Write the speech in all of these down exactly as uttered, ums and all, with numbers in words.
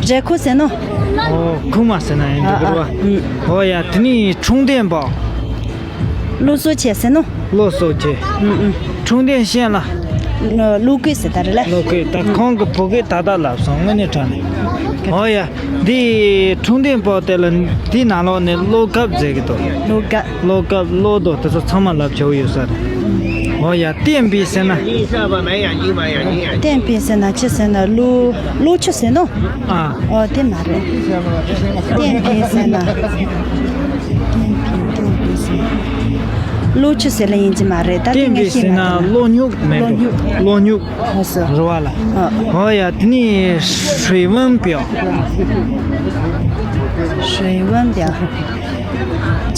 འབྲས་ཁུག་ཟེར་ནོ། ཨོ། ཁུག་མ་ཟེར་ན་ཡིན་འདུག་ར་བ། ཨོ་ཡ། དེ་ནི་འཁྲུངས་ལྡན་པ། བློ་གསོ་ཆེ་ཟེར་ནོ། བློ་གསོ་ཆེ། ཨུམ་ཨུམ། འཁྲུངས་ལྡན་ཤན་ལ། བློ་གུས་ཟེར་ད་རེད་ལ། བློ་གུས། ད་ཁོང་གི་བུ་གུས་ད་ལྟ་ལབ་སོང་། དངོས་གནས་དྲང་གནས། ཨོ་ཡ། འདི་འཁྲུངས་ལྡན་པ་དེ་ལ་འདི་ནང་ལོགས་ནས་བློ་གབ་ཟེར་གི་འདུག་བློ་གབ། བློ་གབ། བློ་དོ་དེ་ཚོ་ཚང་མ་ལབ་ཆོག་ཡོད་ས་རེད། ཨོ་ཡ། བརྟན་པའི་ཟེར་ན། བརྟན་པའི་ཟེར་ན་ཅི་ཟེར་ན། བློ། བློ་ཆུ་ཟེར་ནོ། ཨ། ཨོ་དེ་མ་རེད། བརྟན་པའི་ཟེར་ན། བརྟན་པའི། བརྟན་པའི་ཟེར་ན། བློ་ཆུ་ཟེར་ལ་ཡིན་གྱི་མ་རེད། ད་དེ་བརྟན་པའི་ངས་ཤེས་ཟེར་མ་ན་ཐུབ། བློ་སྙུག་མེད་བློ་འགྲོ། སྙུག་བློ་སྙུག་ཨོ་སོ། རུ་བ་ལ། ཨ། ཨོ་ཡ། དེ་ནི་水温表། 水温表།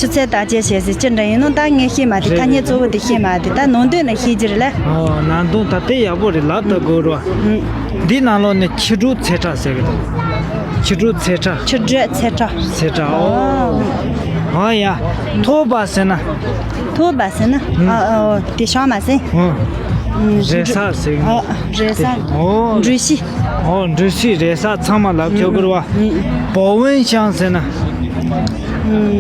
ཆུ་ཚད་བརྟག་དཔྱད་བྱེད་ཟེར་ཅི་འདྲ་ཡིན་ནོ། ད་ངས་ཤེས་མ་ཐུབ། རེད། ཐ་སྙད་གཙོ་བོ་དེ་ཤེས་མ་ཐུབ། ད་ནང་དོན་ལ་ཤེས་ཀྱི་རེད་ལ། ཨོ། ནང་དོན་ད་དེ་ཡག་པོ་རེད། ལབ་ད་དགོས་རོ། ཨུམ། འདི་ནང་ལོགས་ནས་ཆུ་དྲོད་ཚད་ཁྲ་ཟེར་གི་འདུག་ཆུ་དྲོད་ཚད་ཁྲ། ཆུ་དྲོད་ཚད་ཁྲ། ཚད་ཁྲ། ཨོ། ཨོ་ཡ། མཐོ་བ་ཟེར་ན། མཐོ་བ་ཟེར་ན། ཨུམ། ཨ། ཨོ་དེ་ཤང་མ་ཟེར། ཨོ། ཨུམ། རེས་གཟའ་ཟེར་གི་འདུག་ཨ། རེས་གཟའ། ཨོ། འགྲུལ་བཞུད། ཨོ། འགྲུལ་བཞུད་རེས་གཟའ་ཚང་མ་ལབ་ཆོག་གི་རེད་བ། ཨུམ། 保温箱ཟེར་ན། ཨུམ།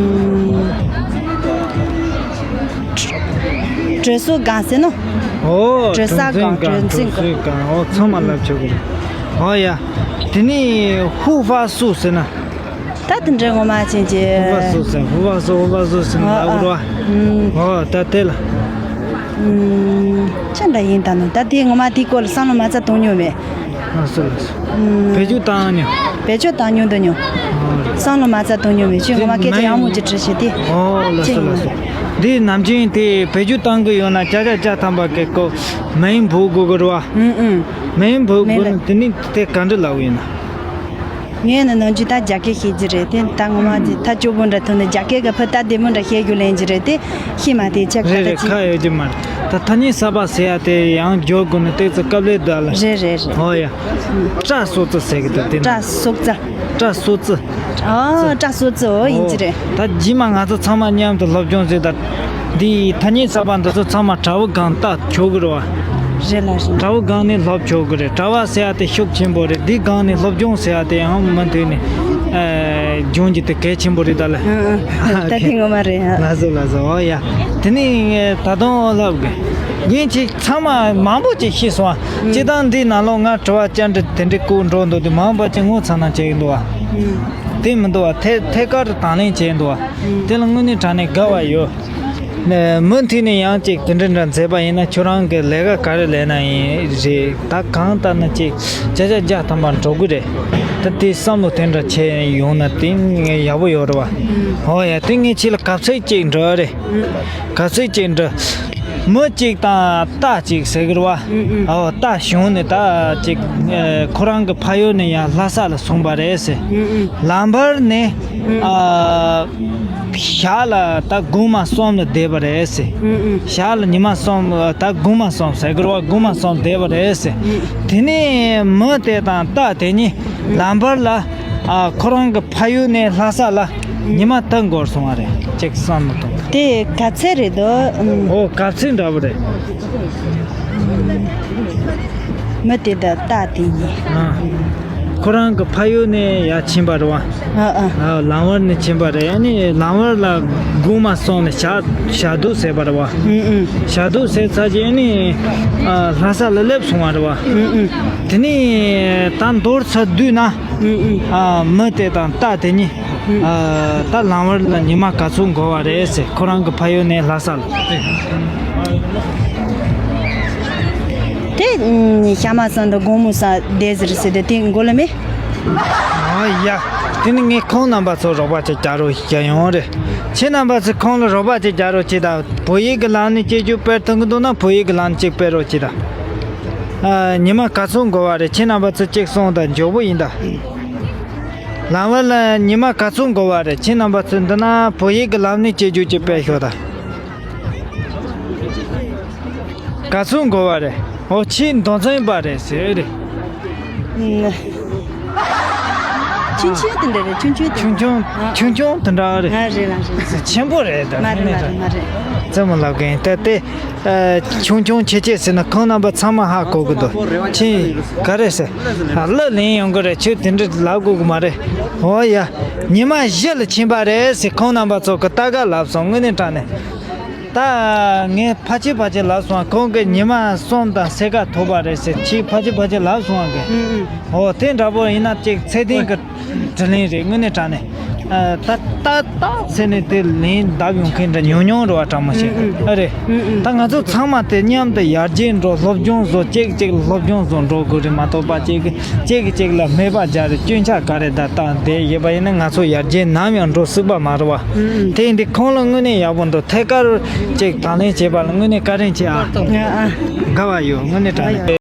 དྲོད་གཟུགས་སྒང་ཟེར་ནོ། ཨོ། དྲོད་གཟུགས་སྒང་། དྲོད་འཛིན་སྒང་། དྲོད་འཛིན་སྒང་། ཨོ། ཚང་མ་ལབ་ཆོག་གི་རེད། ཨོ་ཡ། དེ་ནི་护发素ཟེར་ན། ད་དེ་འདྲའི་ངོ་མ་ཅན་གྱི།护发素ཟེར།护发素།护发素ཟེར་ན། ཨོ། ལབ་རོ། ཨ། ཨུམ། ཨོ། ད་དེ་ལ། ཨུམ། ཅི་འདྲ་ཡིན་ད་ནོ། ད་དེ་ངོ་མ་དེའི་སྐོར་ལ་བསམ་བློ་མ་རྩ་གཏོང་མྱོང་མེད། ལགས་སོ། ལགས་སོ། ཨུམ། བེད་སྤྱོད་བཏང་མྱོང་། བེད་སྤྱོད་བཏང་མྱོང་དུ་མྱོང་། ཨོ། བསམ་བློ་མ་རྩ་གཏོང་མྱོང་མེད། ཁྱོད་ངོ་མ་སྐད་ཆ་ཡག་མོ་ཅིག་དྲིས་ཤིག་དེ། ཨོ། ལགས་སོ། ལགས་སོ། འདི་ནམ་རྒྱུན་དེ་བེད་སྤྱོད་བཏང་གི་ཡོད་ན་བརྒྱ་ཆ་བརྒྱ་ཐམ་པ་གི་ཀོ་མེ་འབུ་དགོས་གི་རེད་བ། ཨུམ་ཨུམ། མེ་འབུ་དགོས་ན་དེ་ནི་དེ་ག་འདྲ་ལབ་ཡིན་ན། ངས་ནི་ནམ་རྒྱུན་ད་རྒྱ་སྐད་བཤད་ཀྱི་རེད་དེ། ད་ངོ་མ་དེ་ཐག་ཆོད་པོ་འདྲ་ཐུག་ནས་རྒྱ་སྐད་གི་ཕུ་ད་བདེ་མོ་འདྲ་བཤད་རྒྱུ་ལེན་གྱི་རེད་དེ། ཤེས་མ་དེ་ཆེ་ཁ་རེད་ད་རེད། ཅི། ཁ་ཡོད་ཀྱི་མ་རེད། ད་ཐ་སྙད་གསར་པ་ཟེར་ཡ་དེ་ཡང་འགྱོ་དགོས་ནི་ཏོག་ཙམ་སྐབས་ལས་འདའ་ལ། རེད་རེད་རེད། ཨོ་ཡ། སྐྲ་གསོ་རྩེ་ཟེར་གི་འདུག་དེ་ནི། སྐྲ་གསོ་རྩེ། སྐྲ་གསོ་རྩེ། ཨ། སྐྲ་གསོ་རྩེ། ཨོ། ཡིན་གྱི་རེད། ད་རྗེས་མ་ང་ཚོ་ཚང་མ་མཉམ་དུ་སློབ་སྦྱོང་བྱེད་ད། འདི་ཐ་སྙད་གསར་པ་འདི་ཚོ་ཚང་མ་དྲ་བའི་སྒང་ལྟ་ཆོག་གི་རེད་བ། རེད་ལ་རེད། དྲ་བའི་སྒང་ནས་སློབ་ཆོག་གི་རེད། དྲ་བ་ཟེར་ཡ་དེ་ཤུགས་ཆེན་པོ་རེད། འདི་སྒང་ནས་སློབ་སྦྱོང་ཟེར་ཡ་དེ་ཡང་མུ་མཐུད་ནས་ཨ་སྦྱོང་རྒྱུ་དེ་གལ་ཆེན་པོ་རེད་ད་ལ། ཨ་ཨ། ད་དེ་ངོ་མ་རེད། ཨ། ལགས་སོ། ལགས་སོ། ཨོ་ཡ། དེ་ནས་ད་དུང་ལབ་དགོས། ངས་ཅིག་ཚང་མ་མང་པོ་ཅིག་ཤེས་སོང་ཨ། ཨུམ། སྤྱིར་བཏང་འདི་ནང་ལོགས་ང་དྲི་བ་བཅར་འདྲི་དེ་འདྲའི་བཀོད་འགྲོ་འདུག་དེ་མང་པོ་ཅིག་ངོ་ཚ་ན་བྱེད་ཀྱི་འདུག་ཨ། ཨུམ། དེ་མི་འདུག་ཨ། ཐད་ཐད་ཀར་དུ་དང་ལེན་བྱེད་འདུག་ཨ། ཨུམ། དེ་ལ་དངོས་གནས་དྲང་གནས་དགའ་བ་ཡོད། ནས་མུ་མཐུད་ནས་ཡང་ཅིག་དེ་འདྲ་འདྲ་མཛད་པ་ཡིན་ན་ཁྱོད་རང་གི་ལས་ཀ་ག་རེ་ལས་ན་ཡིན་རེད། ད་གང་ལྟར་ན་ཅིག་བརྒྱ་ཆ་བརྒྱ་ཐམ་པ་འགྲོ་གི་རེད། ད་དེ་བསམ་བློ་དེ་འདྲ་བྱས་ཡོང་ན་དེ་ཡག་པོ་ཡོད་རེད་བ། ཨོ་ཡ། དེ་ངས་ཁྱེད་ལ་གབ་ཚིག་ཅིག་འདྲི་རེད། གབ་ཚིག་ཅིག་འདྲི། མི་གཅིག་དང་རྟ་གཅིག་ཟེར་གི་རེད་བ། ཨོ། རྟ་ཞོན་ནས་ད་ཅིག་ཁོ་རང་གི་ཕ་ཡུལ་ནས་ཡང་ལྷ་ས་ལ་སོང་པ་རེད་ཟེར། ལམ་བར་ནས་ཨ། ཞག་ལ་ད་དགུང་མ་གསུམ་ལ་བསྡད་པ་རེད་ཟེར། ཞག་ལ་ཉི་མ་གསུམ། ད་དགུང་མ་གསུམ་ཟེར་གི་རེད་བ། དགུང་མ་གསུམ་བསྡད་པ་རེད་ཟེར། དེ་ནས་མི་དེ་དང་རྟ་དེ་གཉིས་ལམ་བར་ལ་ཨ་ཁོ་རང་གི་ཕ་ཡུལ་ནས་ལྷ་ས་ལ་ཉི་མ་དག་འགོར་སོང་བ་རེད། ཅིག་བསམ་མི་ཐུབ། དེ་ག་ཚད་རེད་དོ། ཨོ། ག་ཚད་འདྲ་པོ་རེད། མི་དེ་དང་རྟ་དེ་གཉིས། ཨ། ཁོ་རང་གི་ཕ་ཡུལ་ནས་ཡར་ཕྱིན་པ་རེད་བ། ཨ་ཨ། ཨ། ལམ་བར་ནས་ཕྱིན་པ་རེད། ཨ་ནི་ལམ་བར་ལ་དགུང་མ་གསུམ་ནས་ཞག་ཞག་སྡོད་ཟེར་བ་རེད་བ། ཨུ་ཨུ། ཞག་སྡོད་ཟེར་ཚར་རྗེས་ཨ་ནི་ཨ་ལྷ་ས་ལ་སླེབས་སོང་བ་རེད་བ། ཨུ་ཨུ། དེ་ནས་ད་མདོར་ཚུར་བསྡུས་ན། ཨུ་ཨུ། ཨ། མི་དེ་དང་རྟ་དེ་གཉིས། ཨུ། ཨ། ད་ལམ་བར་ལ་ཉི་མ་ག་ཚོད་འགོར་བ་རེད་ཟེར། ཁོ་རང་གི་ཕ་ཡུལ་ནས་ལྷ་ས་ལ། དེ་ཤ་མ་ཟ་འདི་དགོང་མོ་ཟ་བསྡད་ཟེར་ཟེར་དེ་དེ་མགོ་ལ་མེད། ཨ་ཡ། དེ་ནི་ངས་ཁོང་རྣམ་པ་ཚོ་རོགས་པ་ཅིག་རྒྱག་རོགས་བྱེད་ཡོང་རེད། ཁྱེད་རྣམ་པ་ཚོས་ཁོང་ལ་རོགས་པ་ཅིག་རྒྱག་རོགས་བྱེད་དང་། བོད་ཡིག་གི་ལམ་ནས་སྐད་ཆ་སྤེལ་ཐུབ་ཀྱི་འདུག་ན་བོད་ཡིག་གི་ལམ་ནས་ཅིག་སྤེལ་རོགས་བྱེད་དང་། ཨ། ཉི་མ་ག་ཚོད་འགོར་བ་རེད། ཁྱེད་རྣམ་པ་ཚོས་ཅིག་གསུངས་དང་། མགྱོགས་པོ་ཡིན་ད། ལམ་བར་ལ་ཉི་མ་ག་ཚོད་འགོར་བ་རེད། ཁྱེད་རྣམ་པ་ཚོས་འདི་ན་བོད་ཡིག་གི་ལམ་ནས་སྐད་ཆ་ཅིག་སྤེལ་ཤོག་དང་། ག་ཚོད་འགོར་བ་རེད། ཨོ། ཁྱེད་མདོ་ཚན་པ་རེད་ཟེར་རེད། ཨུམ། ཆུང་ཆུང་དེ་འདྲ་རེད། ཆུང་ཆུང་དེ། ཆུང་ཆུང་། ཨ། ཆུང་ཆུང་དེ་འདྲ་རེད། ཨ། རེད་ལ་རེད། ཆེན་པོ་རེད་ད། མ་རེད་མ་རེད་མ་རེད། རྩེད་མོ་ལབ་གི་ཡིན། ད་དེ་ཨ་ཆུང་ཆུང་ཆེ་ཆེ་ཟེར་ན་ཁོང་རྣམ་པ་ཚང་མ་ཧ་གོ་གི་འདུག་ཁྱེད་ག་རེ་ཟེར། ཨ་གླུ་ལེན་ཡོང་གི་རེད། ཁྱོད་དེ་འདྲ་ལབ་དགོས་གི་མ་རེད། འོ་ཡ། ཉི་མ་བཞི་ལ་ཕྱིན་པ་རེད་ཟེར། ཁོང་རྣམ་པ་ཚོ་གི་ལྟ་ག་ལབ་སོང་། དངོས་གནས་དྲང་གནས། ད་ངས་ཕལ་ཆེར་ཕལ་ཆེར་ལབ་སོང་། ཁོང་གི་ཉི་མ་གསུམ་དང་སེ་ཀ་ཐོབ་པ་རེད་ཟེར། ཁྱེད་ཕལ་ཆེར་ཕལ་ཆེར་ལབ་སོང་ཨ་གི། ཨུ་ཨུ། འོ་དེ་འདྲ་པོ་ཡིན་ན་ཅིག་ཚེ་བརྟན་གི་དྲིན་ལན་རེད། དངོས་གནས་དྲང་གནས། ཨ་ད་ད་ད་ཟེར་ནས་དེ་ལན་བརྡབ་ཡོང་མཁན་འདྲ་ཉུང་ཉུང་རེད་བ། དྲང་མོ་བཤད། ཨ་རེད། ད་ང་ཚོ་ཚང་མ་དེ་མཉམ་དུ་ཡར་རྒྱས་འགྲོ། སློབ་སྦྱོང་བཟོ། གཅིག་གཅིག་ལ་སློབ་སྦྱོང་བཟོ་འགྲོ་དགོས་རེད་མ་གཏོགས་པ། གཅིག་གིས་གཅིག་གཅིག་ལ་སྨད་པ་རྒྱག་རེད། སྐྱོན་ཆ་ག་རེ་ད་བཏང་བསྡད་ཡོད་པ་ཡིན་ན་ང་ཚོ་ཡར་རྒྱས་ནམ་ཡང་འགྲོ་སྲིད་པ་མ་རེད་བ། དེ་ཡིན་དུས་ཁོང་ལ་དངོས་གནས་ཡག་པོ་འདུག་ཐད་ཀར་ཅིག་དང་ལེན་བྱས་པ་ལ་དངོས་གནས་བཀའ་དྲིན་ཆེ་ཨ། དགའ་བ་ཡོད། དངོས་གནས་དྲང་གནས།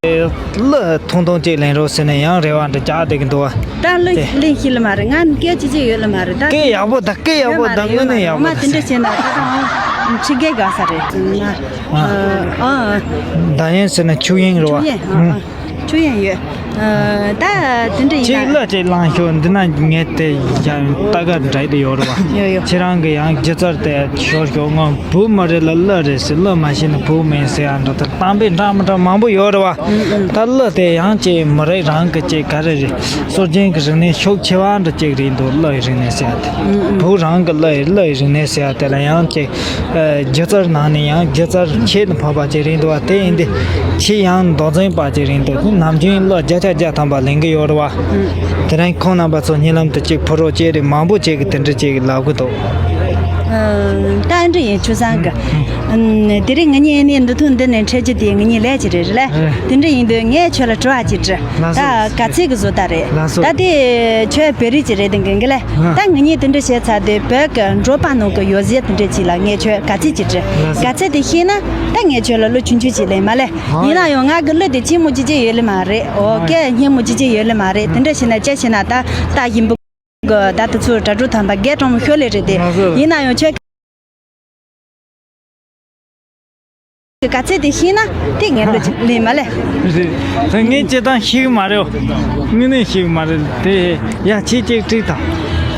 གླུ་ཐུང་ཐུང་ཅིག་ལེན་རོགས་ཟེར་ནས་ཡང་རེ་བ་འདྲ་རྒྱག་བསྡད་ཀྱི་འདུག་བ། ད་གླུ་ལེན་ཤེས་ལེ་མ་རེད། ང་སྐད་ཅིག་ཅིག་ཡོད་ལེ་མ་རེད་ད། སྐད་ཡག་པོ་ད། སྐད་ཡག་པོ་ད། དངོས་གནས་ཡག་པོ་ད། ང་དེ་འདྲ་བྱས་ན་ད་ད་ཁྲི་གེ་དགའ་ས་རེད། ང་ཨ་ཨ། ད་ཡན་ཟེར་ན་ཆུ་ཡན་རེད་བ། ཆུ་ཡན་ཨ་ཨ། ཆུ་ཡན་ཡོད། ཨ་ད་དེ་འདྲ་ཡིན་ཅིག་ན། གླུ་ཅིག་བླངས་ཤོག་འདི་ན་ངས་དེ་ཡང་ལྟ་ག་འདྲ་དེ་ཡོད་རེད་བ། ཡོད་ཡོད། ཁྱེད་རང་གི་ཡང་སྒྱུ་རྩལ་དེ་ཤོར་ཤོག་ངོ་བོད་མི་རེད་ལ་གླུ་རེད་ཟེར། གླུ་མ་ཤེས་ན་བོད་མིན་ཟེར་ཡ་འདྲ་དེ་གཏམ་དཔེ་འདྲ་མི་འདྲ་མང་པོ་ཡོད་རེད་བ། ད་གླུ་དེ་ཡང་ཅིག་མི་རིགས་རང་གི་ཅིག་ག་རེ་རེད། སྲོལ་རྒྱུན་གྱི་རིག་གནས་ཤུགས་ཆེ་བ་འདྲ་ཅིག་རེད་འདུག་གླུ་ཡི་རིག་གནས་ཟེར་ཡ་དེ། བོད་རང་གི་གླུ་ཡི་གླུ་ཡི་རིག་གནས་ཟེར་ཡ་དེ་ལ་ཡང་ཅིག་སྒྱུ་རྩལ་ནང་ནས་ཡང་སྒྱུ་རྩལ་ཁྱད་དུ་འཕགས་པ་ཅིག་རེད་འདུག་བ། དེ་ཡིན་དུས་ཁྱེད་ཡང་མདོ་འཛིན་པ་ཅིག་རེད་འདུག་ནམ་རྒྱུན་གླུ་བརྒྱ་ཆ་བརྒྱ་ཐམ་པ་ལེན་གི་ཡོད་རེད་བ། དེ་རིང་ཁོང་རྣམ་པ་ཚོ་གཉིད་ལམ་དུ་ཅིག་ཕུ་རོ་ཅིག་རེད། མང་པོ་ཅིག་གི་དེ་འདྲ་ཅིག་ལབ་གི་འདུག་ད་འདྲ་ཡིན་ཆུ་བཟང་གི། དེ་རིང་ང་གཉིས་ནས་འདི་ཐུག་འདི་ནས་འཕྲད་རྒྱུ་དེ་ང་གཉིས་ལས་ཀྱི་རེད་རེད་ལ། དེ་འདྲ་ཡིན་དུས་ངས་ཁྱོད་ལ་དྲི་བ་ཅིག་དྲི། ད་ག་ཚད་ཀྱི་བཟོ་ལྟ་རེད། ད་དེ་ཁྱོད་བོད་རིགས་ཅིག་རེད་དེ་འགན་གི་ལ། ད་ང་གཉིས་དེ་འདྲ་བྱས་ཚར་དུས་བོད་ཀྱི་འབྲོག་པ་ནང་གི་ཡོ་བྱད་དེ་འདྲ་ཅིག་ལ་ངས་ཁྱོད་ག་ཚད་ཅིག་དྲི། ག་ཚད་དེ་ཤེས་ན་ད་ངས་ཁྱོད་ལ་གླུ་ཆུང་ཆུང་ཅིག་ལེན་མ་ལེ། ཡིན་ན་ཡང་ང་གི་གླུ་དེ་ཆེན་མོ་ཅིག་ཅིག་ཡོད་ལེ་མ་རེད། འོ་སྐད་སྙན་མོ་ཅིག་ཅིག་ཡོད་ལེ་མ་རེད། དེ་འདྲ་བྱས་ན་ཅི་བྱས་ན་ད་ད་ཡིན་པ་གི་ད་དེ་ཚོ་དྲ་གྲོགས་དམ་པ་རྒན་གྲོང་མོ་ཤོད་ལེ་རེད་དེ། ཡིན་ན་ཡང་ཁྱོད་ག་ཚད་དེ་ཤེས་ན་དེ་ངས་གླུ་ཅིག་ལེན་མ་ལེ། རེད། ད་ངས་སྤྱིར་བཏང་ཤེས་གི་མ་རེད། དངོས་གནས་ཤེས་གི་མ་རེད་དེ། ཡ་ཁྱེད་ཅིག་དྲིས་དང་།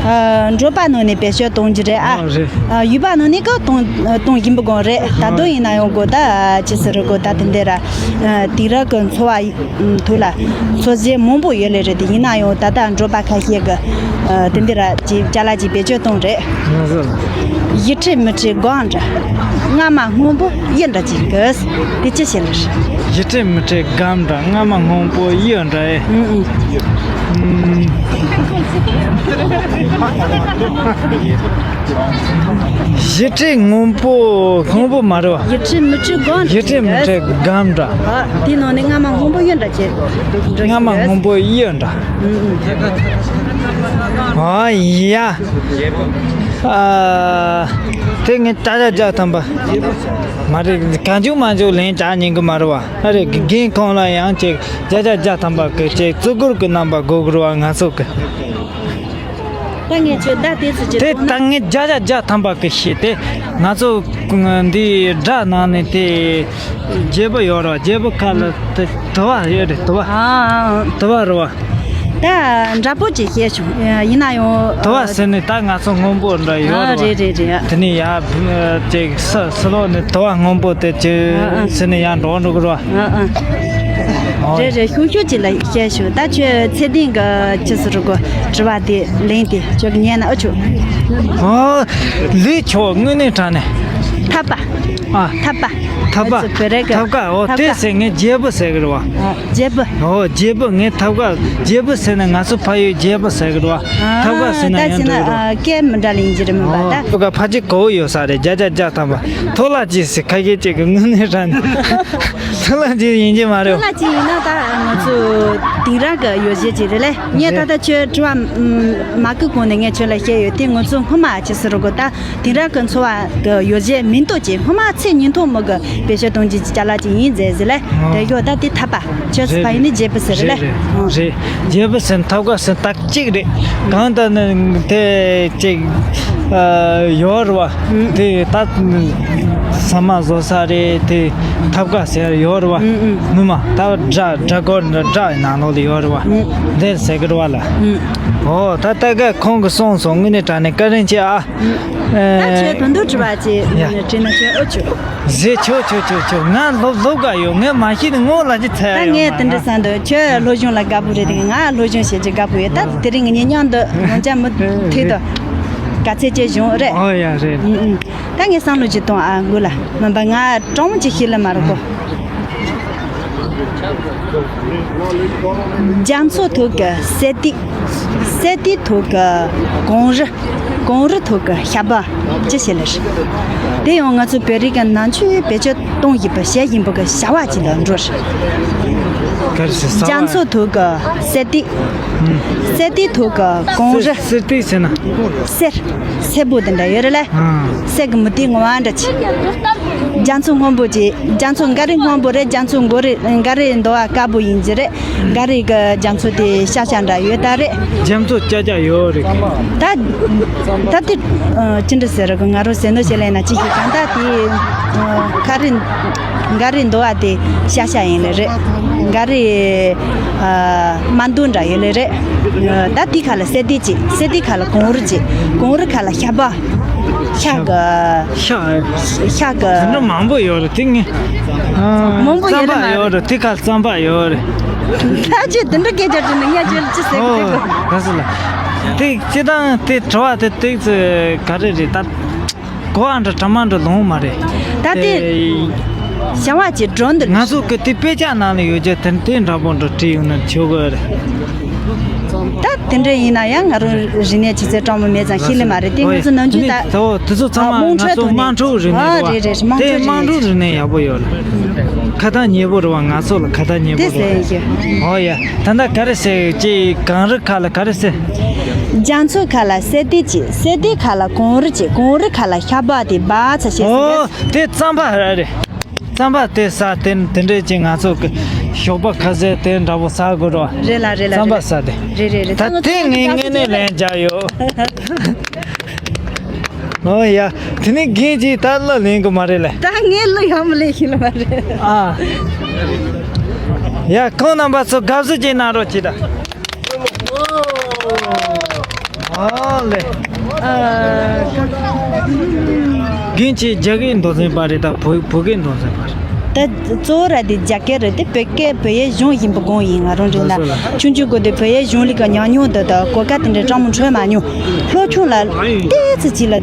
ཨ་འབྲོག་པ་ནང་ནས་བེད་སྤྱོད་གཏོང་རྒྱུ་རེད་ཨ། ཨ་རེད། ཨ་ཡུལ་པ་ནང་ནས་ཀ་གཏོང་གཏོང་བཞིན་པ་གང་རེད། ད་དུང་ཡིན་ན་ཡང་གོ་ད་ཅི་ཟེར་གོ་ད་དེ་འདྲ་ར། དེང་རབས་ཀྱི་འཚོ་བ་ཐུག་ལ་འཚོ་བྱེད་མང་པོ་ཡོད་ལེ་རེད་དེ། ཡིན་ན་ཡང་ད་ལྟ་འབྲོག་པ་ཁ་ཤས་ཀྱི་དེ་འདྲ་ར་ཅིག་ཅ་ལག་ཅིག་བེད་སྤྱོད་གཏོང་རེད། ཡིད་ཁྲེལ་མི་ཁྲེལ་སྒམ་འདྲ། རྔ་མ་སྔོན་པོ་གཡུ་འདྲ་ཅིག་གི། དེ་ཅི་ཞིག་ལ་རེད། ཡིད་ཁྲེལ་མི་ཁྲེལ་སྒམ་འདྲ། རྔ་མ་སྔོན་པོ་གཡུ་འདྲ་ཨེ། ཨུམ་ཨུམ། ཡིད་ཁྲེལ་སྔོན་པོ་སྔོན་པོ་མ་རེད་བ། ཡིད་ཁྲེལ་མི་ཁྲེལ་སྒམ་ཡིད་ཁྲེལ་མི་ཁྲེལ་སྒམ་འདྲ། ཨ་དེའི་ནང་ནས་རྔ་མ་སྔོན་པོ་གཡུ་འདྲ་ཅིག། རྔ་མ་སྔོན་པོ་གཡུ་འདྲ། ཨུམ་ཨུམ། ཨ་ཡ། ཨ་དེ་ངས་ད་ལྟ་བརྒྱ་ཐམ་པ་མ་རེད། གང་བྱུང་མང་བྱུང་ལེན་བྱ་ཉན་གི་མ་རེད་བ། ཨ་རེ་རྒན་ཁོང་ལ་ཡང་ཅིག་བརྒྱ་ཆ་བརྒྱ་ཐམ་པ་གི་ཅིག་བརྩི་བཀུར་གི་རྣམ་པ་དགོས་གི་རེད་བ། ང་ཚོ་གི་ད་ངས་ཁྱོད་ད་དེ་ཚོ་ཅིག་དེ་ད་ངས་བརྒྱ་ཆ་བརྒྱ་ཐམ་པ་གི་ཤེས་དེ། ང་ཚོ་འདི་སྒྲ་ནང་ནས་དེ་བརྗེ་པོ་ཡོད་རེད་བ། བརྗེ་པོ་ཁ་ལ་དེ་དུ་བ་ཡོད་རེད། དུ་བ། ཨ་ཨ། དུ་བ་རེད་བ། ད་འདྲ་པོ་ཅིག་བཤད་བྱུང་། ཡིན་ན་ཡང་དུ་བ་ཟེར་ནས་ད་ང་ཚོ་སྔོན་པོ་འདྲ་ཡོད་ཨ་རེད་བ། རེད་རེད་རེད། དེ་ནས་ཡར་ཅིག་ས་ས་ལོག་ནས་དུ་བ་སྔོན་པོ་དེ་ཅིག་ཨ་ཨ། ཟེར་ནས་ཡར་འགྲོ་འགྲོ་གི་རེད་བ། ཨ་ཨ། རེད་རེད། ཤུགས་ཤུགས་ཅིག་ལ་བཤད་བྱུང་། ད་ཁྱོད་ཚེ་བརྟན་གི་ཅི་ཟེར་གོ་དྲི་བ་དེ་ལན་དེ་ཁྱོད་ཀྱི་ཉན་ན་ཨ་ཆོག་ཨ་ལས་ཆོག་དངོས་གནས་དྲང་གནས། ཐབ་པ། ཨ། ཐབ་པ། ཐབ་པ། ཨ་ཙི་བོད་རིགས་ཀྱི་ཐབ་ཀ། འོ་ཐབ་དེ་ཀ་ཟེར་ངས་བརྗེ་པོ་ཟེར་གི་རེད་བ། ཨ། བརྗེ་པོ། ཨོ་བརྗེ་པོ། ངས་ཐབ་ཀ་བརྗེ་པོ་ཟེར་ན་ང་ཚོ་ཕ་ཡུལ་བརྗེ་པོ་ཟེར་གི་རེད་བ། ཨ། ཐབ་ཀ་ཟེར་ན་ད་ཡང་ཟེར་ན་འགྲིག་གི་རེད་བ། ཨ་སྐད་མི་འདྲ་ལ་ཡིན་གྱི་རེད་མིན་པ་ད། ཨོ་ཐབ་ཀ་ཕལ་ཆེར་གོ་ཡོད་ས་རེད། བརྒྱ་ཆ་བརྒྱ་ཐམ་པ། ཐོ་ལ་ཅི་ཟེར་ཁ་ཤས་ཅིག་གི་དངོས་གནས་དྲང་གནས་ཐོ་ལ་ཅི་ཡིན་གྱི་མ་རེད། ཐོ་ལ་ཅི་ཡིན་ན་ད་ང་ཚོ་དེང་རབས་ཀྱི་ཡོ་བྱད་ཅིག་རེད་ལེ། ངས་ད་ལྟ་ཁྱོད་དྲི་བ་མ་གི་གོང་ནས་ངས་ཁྱོད་ལ་བཤད་ཡོད་དེ། ང་ཚོ་སྔོན་མ་ཅི་ཟེར་གོ་ད། དེང་རབས་ཀྱི་འཚོ་བ་གི་ཡོ་བྱད་མིན་ཐོག་ཅིག་སྔོན་མ་ཚེ་ཉིན་ཐོག་མི་གི་བེད་སྤྱོད་གཏོང་རྒྱུ་ཅ་ལག་ཅིག་ཡིན་ཟེར་ཟེར་ལེ། ཨོ། དེ་ཡོད་ད་དེ་ཐབ་པ་ཁྱོད་རེད། ཕ་ཡུལ་ནི་བརྗེ་པོ་ཟེར་ལེ། རེད་རེད། ཨོ། རེད། བརྗེ་པོ་ཟེར་ཐབ་ཀ་ཟེར་ད་གཅིག་རེད། གང་ལྟར་ནི་དེ་གཅིག་ཨ་ཡོད་རེད་བ། ཨུ། དེ་ད་ ས་མ་བཟོ་ས་རེད་དེ། ཐབ་ཀ་ཟེར་ཡོད་རེད་བ། ཨུ་ཨུ། ངོ་མ་ད་སྦྲ་སྦྲ་གོར་འདྲ་སྦྲ་ནང་ལོགས་ལ་ཡོད་རེད་བ། ཨུ། འདིར་ཟེར་གི་རེད་བ་ལ། ཨུ། ཨོ་ད་ལྟ་ག་ཁོང་གིས་གསུངས་སོང་། དངོས་གནས་དྲང་གནས་བཀའ་དྲིན་ཆེ་ཨ། ཨུ། ད་ཁྱོད་དོན་དུ་དྲི་བ་ཅིག་ཡ། དྲིས་ན་ཁྱོད་ཨོ་ཆོ། ཟེར་ཆོག་ཆོག་ཆོག་ཆོག་ང་སློབ་སློབ་ག་ཡོད། ངས་མ་ཤེས་ནི་ངོ་ལ་ཅི་ཚད་ད་ཡོད་ངས་དེ་འདྲ་བསམ་འདུག་ཁྱོད་སློབ་སྦྱོང་ལ་དགའ་པོ་རེད་དེ། ང་སློབ་སྦྱོང་བྱེད་ཀྱི་དགའ་པོ་ཡོད། ད་དེ་རིང་ངེད་གཉིས་མཉམ་དུ་ཡོང་ཆ་མུ་མཐུད་དུ་དགའ་ཚད་ཅན་བྱུང་རེད། ཨོ་ཡ་རེད། ཨུ་ཨུ། ད་ངས་བསམ་བློ་ཅིག་གཏོང་ཨ་མགོ་ལ། མིན་པ་ང་དྲང་མོ་ཅིག་ཤེས་ལེ་མ་རེད་གོ། རྒྱ་མཚོ་ཐོག་གི་སེ་ཏི། སེ་ཏི་ཐོག་གི་གངས་རི། གངས་རི་ཐོག་གི་ཤ་བ་ཅི་བྱེད་ལེ་རེད། དེ་ཡང་ང་ཚོ་བོད་རིགས་ཀྱི་ནང་ཆོས་བེད་སྤྱོད་གཏོང་བཞིན་པའི་བྱེད་བཞིན་པའི་གི་བྱ་བ་ཅིག་ལ་འགྲོ་རེད། ག་རེ་ཟེར་ས་རྒྱ་མཚོ་ཐོག་གི་སེ་ཏི། སེ་ཏི་ཐོག་གི་གངས་རི། སེ་ཏི་ཟེར་ན། གསེར། སེར་པོ་དེ་འདྲ་ཡོད་རེད་ལ། ཨང་། གསེར་གྱི་མུ་ཏིག་ངོ་བ་འདྲ་ཅིག་རྒྱ་མཚོ་སྔོན་པོ་ཅིག་རྒྱ་མཚོ་འགའ་རེ་སྔོན་པོ་རེད། རྒྱ་མཚོ་འགའ་རེ་འགའ་རེ་འདུ་བ་དཀར་པོ་ཡིན་གྱི་རེད། འགའ་རེ་གི་རྒྱ་མཚོ་དེ་ཤ་ཤ་འདྲ་ཡོད་ད་རེད། རྒྱ་མཚོ་ཅག་ཅག་ཡོད་རེད། ད་ད་དེ་ཅི་འདྲ་ཟེར་གི། ང་རང་ཟེར་ནོ་བྱེད་ལེ་ན་ཅི་ཞིག་གང་ད་དེ་ག་རེ་འགའ་རེ་འདུ་བ་དེ་ཤ་ཤ་ཡིན་ལེ་རེད། འགའ་རེ་ཨ། མ་འདུག་འདྲ་ཡོད་ལེ་རེད། ད་དེ་ཁ་ལ་སེ་ཏི་ཅིག་སེ་ཏི་ཁ་ལ་གངས་རི་ཅིག་གངས་རི་ཁ་ལ་ཤ་བ། ཤ་གི་ཤ། ཤ་གི་དེ་འདྲ་མང་པོ་ཡོད་རེད་དེ་ངས། མང་པོ་ཡོད་རེད་མ་རེད། རྩམ་པ་ཡོད་རེད། དེ་ཁ་རྩམ་པ་ཡོད་རེད། ད་ཅི་དེ་འདྲ་སྐད་ཆ་དྲིས་ནས་ངས་ཅི་ཅི་ཟེར་གི་འདུག་ཨོ། ག་ཟེར་ལ། དེ་སྤྱི་བཏང་དེ་དྲི་བ་དེ་ཏིག་ཙི་ག་རེ་རེད་ད། གོ་བ་འདྲ་གྲ་མ་འདྲ་ལོང་མ་རེད། ད་དེ་དེ་བྱ་བ་ཅིག་འགྲོ་འདུག་ང་ཚོ་གི་དེ་དཔེ་ཆ་ནང་ལ་ཡོད་ཀྱི་དེ་དེ་འདྲ་པོ་འདྲ་བྲིས་ཡོང་ན་ཆོག་གི་རེད། ད་དེ་འདྲ་ཡིན་ན་ཡང་ང་རང་རིག་གནས་ཆུ་ཚད་གྲངས་མང་མེད་ཙང་ཤེས་ལེ་མ་རེད། དེ་ང་ཚོ་ནམ་རྒྱུན་ད་དེ་ཚོ་ཚང་མ་ང་ཚོ་དམངས་ཁྲོད་རིག་གནས་རེད་བ། རེད་རེད། དམངས་ཁྲོད་རིག་གནས་ཡག་པོ་ཡོད་རེད། ཁ་ཐག་ཉེ་པོ་རེད་བ། ང་ཚོ་ལ་ཁ་ཐག་ཉེ་པོ་རེད་བ། ཨོ་ཡ། ད་ལྟ་ག་རེ་ཟེར་ཅི་གངས་རི་ཁ་ལ་ག་རེ་ཟེར། རྒྱ་མཚོ་ཁ་ལ་སེ་ཏི་ཅིག་སེ་ཏི་ཁ་ལ་གངས་རི་ཅིག་གངས་རི་ཁ་ལ་ཤ་བ་དེ་བ་ཚ་ཤེས་ཟེར། ཨོ་དེ་རྩམ་པ་ར་རེད། རྩམ་པ་དེ་ཟ་དེ་དེ་འདྲས་ཅིག་ང་ཚོ་གི་ཞོགས་པ་ཁ་ཟས་དེ་འདྲ་པོ་ཟ་དགོས་རོ། རེད་ལ་རེད་ལ། རྩམ་པ་ཟ་དེ། རེད་རེད་རེད། ད་དེ་ངས་དངོས་གནས་ལན་རྒྱག་ཡོད། ཨོ་ཡ། དེ་ནས་རྒན་གྱིས་ད་གླུ་ལེན་གི་མ་རེད་ལེ། ད་ངས་གླུ་ཡང་མི་ལེན་ཤེས་ལེ་མ་རེད། ཨ། ཡ་ཁོང་རྣམ་པ་ཚོ་དགའ་བསུ་ཅིག་གནང་རོགས་གྱིས་ད། ཨ་ལེ། རྒན་ཁྱེད་རྒྱ་སྐད་མདོ་འཛིན་པ་རེད་ད་བོད་བོད་སྐད་མདོ་འཛིན་པ་རེད། ད་གཙོ་བོ་ར་དེ་རྒྱ་སྐད་རེད་དེ། བོད་སྐད་བོད་ཡིག་སྦྱོང་བཞིན་པའི་སྒང་ཡིན། ང་རང་རེད་ན་ཆུང་ཆུང་སྒང་དེ་བོད་ཡིག་སྦྱོང་ལུགས་ཀྱི་ཉམས་མྱོང་དེ་དང་གོ་སྐབས་དེ་འདྲའི་སྤྲང་མོ་འཕྲོད་མ་མྱོང་། སློབ་ཆུང་ལ་ཏོག་ཙམ་ཅིག་ལ་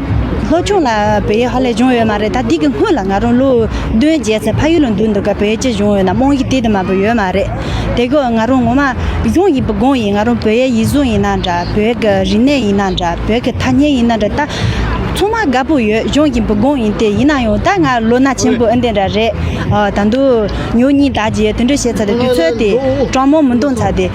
སློབ་ཆུང་ལ་བོད་ཡིག་ཧ་ལས་སྦྱོང་ཡོད་མ་རེད། ད་འདི་གི་སྔོན་ལ་ང་རང་ལོ་བདུན་བརྒྱད་ཚེ་ཕ་ཡུལ་ལ་འདུག་འདུག་ག་བོད་ཡིག་ཅིག་སྦྱོང་ཡོད་ན་རྨང་གཞི་དེ་དེ་མ་བུ་ཡོད་མ་རེད། དེ་གོ་ང་རང་ངོ་མ་སྦྱོང་བཞིན་པའི་སྒང་ཡིན། ང་རང་བོད་ཡིག་ཡིག་གཟུགས་ཡིན་ན་འདྲ། བོད་ཀྱི་རིག་གནས་ཡིན་ན་འདྲ། བོད་ཀྱི་ཐ་སྙད་ཡིན་ན་འདྲ། ད་ཚང་མ་དགའ་པོ་ཡོད། སྦྱོང་བཞིན་པའི་སྒང་ཡིན་ཏེ། ཡིན་ན་ཡང་ད་ང་ལོ་ན་ཆེན་པོ་ཨེ་འདྲ་འདྲ་རེད། ཨ་ད་དུང་ཉོ་གཉིས་ད་རྗེས་དེ་འདྲ་བྱས་ཚར་ཏེ་དུས་ཚོད་དེ་གྲང་མོ་མི་འདུག་ཚར་ཏེ་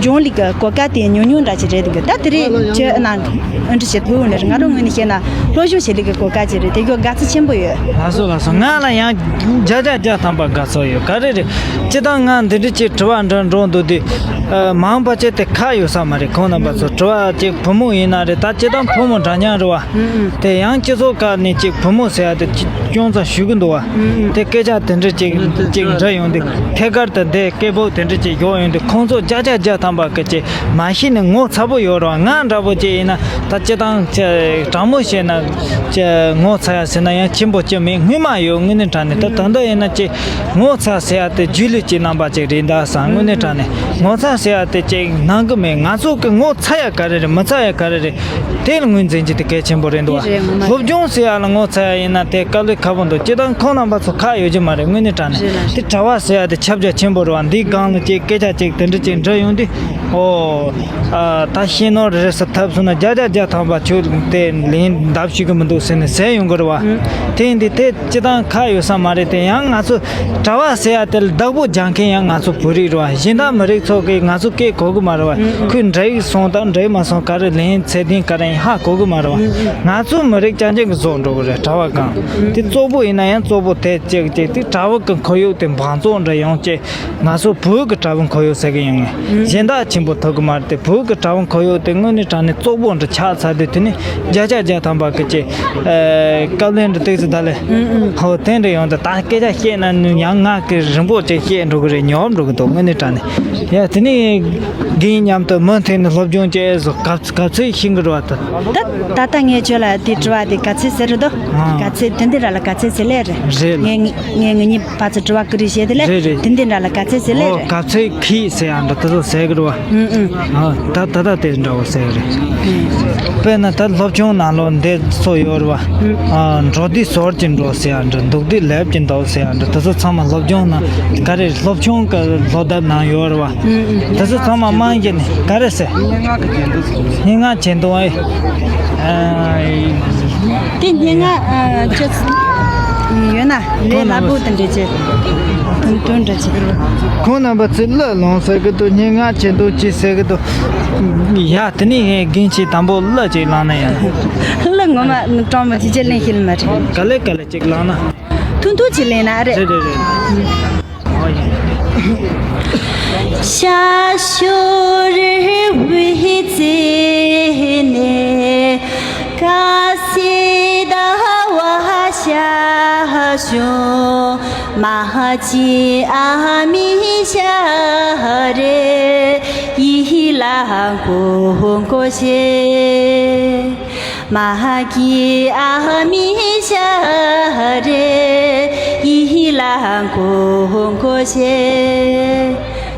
སྦྱོང་ལུགས་ཀྱི་གོ་སྐབས་དེ་ཉུང་ཉུང་འདྲ་ཅིག་རེད་འདུག་ད་དེ་རིང་ཁྱེད་ཨ་ན་ཨ་འདྲ་བྱེད་ཐུབ་ནས་ང་རང་ངོས་ནས་བཤད་ན་སློབ་སྦྱོང་བྱེད་ལུགས་ཀྱི་གོ་སྐབས་ཅིག་རེད། དེ་གོ་དགའ་ཚོར་ཆེན་པོ་ཡོད། ལགས་སོ་ལགས་སོ། ང་ལ་ཡང་བརྒྱ་ཆ་བརྒྱ་ཐམ་པ་དགའ་ཚོར་ཡོད། ག་རེ་རེད། སྤྱིར་བཏང་ང་འདི་འདྲ་ཅིག་དྲི་བ་འདྲ་འདྲ་འདུག་དེ། ཨ་མང་པ་ཅིག་དེ་ཁག་ཡོད་ས་མ་རེད། ཁོང་རྣམ་པ་ཚོ་དྲི་བ་ཅིག་བུ་མོ་ཡིན་ན་རེད། ད་སྤྱིར་བཏང་བུ་མོ་འདྲ་མཉམ་རེད་བ། དེ་ཡང་སྤྱི་ཚོགས་ཁག་ནས་ཅིག་བུ་མོ་ཟེར་ཡ་དེ་ཅིག་ཅུང་ཙམ་ཞུ་གི་འདུག་བ། དེ་སྐད་ཆ་དེ་འདྲ་ཅིག་ཅིག་འདྲ་ཡོང་དུས་ཐད་ཀར་དུ་འདི་སྐད་སྦུག་དེ་འདྲ་ཅིག་ཡོང་ཡོང་དུས་ཁོང་ཚོ་བརྒྱ་ཆ་བརྒྱ་ཐམ་པ་གི་ཅིག་མ་ཤེས་ནས་ངོ་ཚ་པོ་ཡོད་རེད་བ། ང་འདྲ་པོ་ཅིག་ཡིན་ན་ད་སྤྱིར་བཏང་ཅིག་དྲང་མོ་བཤད་ན་ཅིག་ངོ་ཚ་ཡ་ཟེར་ན་ཡང་ཆེན་པོ་ཅིག་མེད། སྔོན་མ་ཡོད། དངོས་གནས་དྲང་གནས་ད་ད་ལྟ་ཡིན་ན་ཅིག་ངོ་ཚ་ཟེར་ཡ་དེ་རྗེས་ལུས་ཅིག་གནང་པ་ཅིག་རེད་ད་བསམ། དངོས་གནས་དྲང་གནས་ངོ་ཚ་ཟེར་ཡ་དེ་ཅིག་གནང་གི་མེད། ང་ཚོ་གི་ངོ་ཚ་ཡ་ག་རེ་རེད། མི་ཚ་ཡ་ག་རེ་རེད། དེ་ལ་ངོས་འཛིན་རྒྱུ་དེ་གལ་ཆེན་པོ་རེད་འདུག་བ། དེ་རེད་ངོ་མ་རེད། སློབ་སྦྱོང་ཟེར་ཡ་ལ་ངོ་ཚ་ཡ་ཡིན་ན་དེ་དཀའ་ལས་ཁག་པོ་འདུག་སྤྱིར་བཏང་ཁོང་རྣམ་པ་ཚོ་ཁག་ཡོད་ཀྱི་མ་རེད། དངོས་གནས་དྲང་གནས་རེད་ལ། དེ་གྲྭ་བ་ཟེར་ཡ་དེ་ཁྱབ་རྒྱ་ཆེན་པོ་རེད་བ། འདིའི་སྒང་ལ་ཅིག་སྐད་ཆ་ཅིག་དེ་འདྲ་ཅིག་འདྲི་ཡོང་དུས། ཨོ། ཨ་ད་ཤེས་ནོར་རེད་ཟེར་ཐབས་སོང་ན་བརྒྱ་ཆ་བརྒྱ་ཐམ་པ་ཁྱོད་དེ་ལན་འདེབས་ཤེས་ཀྱི་མི་འདུག་ཟེར་ནས་ཟེར་ཡོང་གི་རེད་བ། དེ་ཡིན་དུས་དེ་སྤྱིར་བཏང་ཁག་ཡོད་ས་མ་རེད་དེ། ཡང་ང་ཚོ་གྲྭ་བ་ཟེར་ཡ་དེ་ལ་བདག་པོ་རྒྱག་མཁན་ཡང་ང་ཚོ་བོད་རིགས་རེད་བ། གཞན་དག་མི་རིགས་ཚོ་གིས་ང་ཚོ་སྐད་གོ་གི་མ་རེད་བ། ཁོས་འགྲིག་སོང་དང་འགྲིག་མ་སོང་ག་རེ་ལན་ཚད་ལྡན་ག་རེ་ཡིན་ཧ་གོ་གི་མ་རེད་བ། ང་ཚོ་མི་རིགས་རྐྱང་རྐྱང་གི་བཟོ་འགྲོ་གི་རེད། གྲྭ་བ་གང་དེ་གཙོ་བོ་ཡིན་ན་ཡང་གཙོ་བོ་དེ་གཅིག་གཅིག་དེ་གྲྭ་བ་གི་ཁོར་ཡུག་དེ་འབངས་བཙོག་འདྲ་ཡོང་གཅིག་ང་ཚོ་བོད་ཀྱི་གྲྭ་བའི་ཁོར་ཡུག་ཟེར་གི་ཡོང་ངེ། གཞན་དག་ཆེན་པོ་ཐོབ་གི་མ་རེད་དེ། བོད་ཀྱི་གྲྭ་བ་ཁོར་ཡུག་དེ་དངོས་གནས་དྲང་གནས་བཙོག་པོ་འདྲ་ཆགས་ཚར་དུས། དེ་ནས་བརྒྱ་ཆ་བརྒྱ་ཐམ་པ་གི་ཅིག་ཨ་བཀའ་བློན་འདྲ་ཏོག་ཙམ་ད་ལས། ཨུ་ཨུ། ཧོ་དེ་འདྲ་ཡོང་དུས། ད་སྐད་ཆ་བཤད་ན་ནི་ཡང་ང་གི་རིང་པོ་ཅིག་བཤད་འགྲོ་གི་རེད། ཉོབ་འགྲོ་གི་འདུག་དངོས་གནས་དྲང་གནས། ཡ་དེ་ནས་རྒན་མཉམ་དུ་མུ་མཐུད་ནས་སློབ་སྦྱོང་བྱས་སོ། ག་ག་ཚོད་ཤེས་གི་རེད་བ་ད། ད་ད་ལྟ་ངས་ཁྱོད་ལ་དེ་དྲི་བ་དེ་ག་ཚོད་ཟེར་རེད་དོ། ཨ། ག་ཚོད་དེ་འདི་ར་ལ་ག་ཚོད་ཟེར་ལེ་རེད། རེད་ལ། ངས་ངས་ངེད་གཉིས་ཕར་ཚུར་དྲི་བ་ཀུ་རེ་བྱས་དེ་ལས། རེད་རེད། དེ་འདི་འདྲ་ལ་ག་ཚོད་ཟེར་ལེ་ཨོ་རེད། ག་ཚོད་ཁེལ་ཟེར་ཡ་འདྲ་དེ་ཚོ་ཟེར་གི་རེད་བ། ཨུ་ཨུ། ཨ་ད་ད་ད་དེ་འདྲ་བོ་ཟེར་གི་རེད། ཨུ། དཔེར་ན་ད་སློབ་ཆུང་ནང་ལོགས་འདི་ཚོ་ཡོད་རེད་བ། ཨུ། ཨ་འགྲོ་དུས་ཟོར་གྱིན་འགྲོ་ཟེར་ཡ་འདྲ། འདུག་དུས་ལེབ་ཀྱིན་འདུག་ཟེར་ཡ་འདྲ། དེ་ཚོ་ཚང་མ་སློབ་སྦྱོང་ནང་ག་རེ་སློབ་ཆུང་གི་སློབ་དེབ་ནང་ཡོད་རེད་བ། ཨུ་ཨུ། དེ་ཚོ་ཚང་མ་རྨང་གཞི་ནས་ག་རེ་ཟེར། སྙན་ངག་གི་ཆེད་དུ། སྙན་ངག་ཆེད་དུ་ཨེ། ཨ། དེ་སྙན་ངག་ཨ་ཅི་ཡོད་ན་ལས་སླ་པོ་དེ་འདྲ་བྱེད། དོན་དོན་འདྲ་བྱེད། ཁོང་རྣམ་པ་ཚོས་གླུ་ལོངས་ཟེར་གི་འདུག་སྙན་ངག་ཆེད་དུ་ཅི་ཟེར་གི་འདུག་ཡ་དེ་ནས་རྒན་ཁྱེད་དང་པོ་གླུ་ཅིག་བླངས་ན་ཡ། གླུ་ངོ་མ་གྲོགས་མོ་ཅི་ཅི་ལེན་ཤེས་མ་རེད། ག་ལེ་ག་ལེ་ཅིག་བླངས་ན། ཐུང་ཐུང་ཅིག་ལེན་ན་ཨ་རེད། རེད་རེད་རེད། ཨོ་ཡ།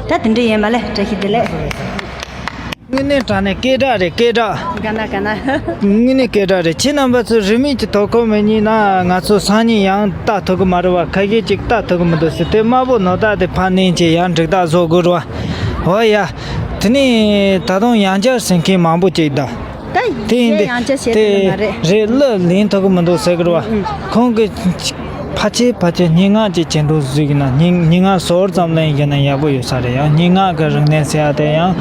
ད་དེ་འདྲ་ཡིན་མ་ལེ། བཀྲ་ཤིས་བདེ་ལེགས། དངོས་གནས་དྲང་གནས་སྐད་གྲགས་རེད། སྐད་གྲགས། ག་ན་ག་ན། དངོས་གནས་སྐད་གྲགས་རེད། ཁྱེད་རྣམ་པ་ཚོ་རིན་མེད་ཀྱི་དོ་ཁུར་མེད་ཉིན་ན་ང་ཚོ་སང་ཉིན་ཡང་ལྟ་ཐུབ་གི་མ་རེད་བ། ཁ་ཤས་ཅིག་ལྟ་ཐུབ་གི་མི་འདུག་ཟེར། དེ་དམར་པོ་ནོར་རྟགས་དེ་ཕར་ནས་ཅིག་ཡང་འགྲིག་རྟགས་བཟོ་དགོས་རེད་བ། འོ་ཡ། དེ་ནས་ད་དུང་ཡང་བསྐྱར་ཟེར་མཁན་མང་པོ་ཅིག་གདའ། ད་དེ་ཡིན་ཡང་བསྐྱར་བཤད་དེ་ཡོད་མ་རེད། རེད། གླུ་ལེན་ཐུབ་གི་མི་འདུག་ཟེར་གི་རེད་བ། ཨུ། ཁོང་གི་ཕལ་ཆེར་ཕལ་ཆེར་སྙན་ངག་ཅིག་བྱེད་འདུག་ཟེར་གི་ན། སྙན་སྙན་ངག་ཟོར་ཙམ་ལེན་གི་ན་ཡག་པོ་ཡོད་ས་རེད། ཡང་སྙན་ངག་གི་རིག་གནས་ཟེར་ཡ་དེ་ཡང་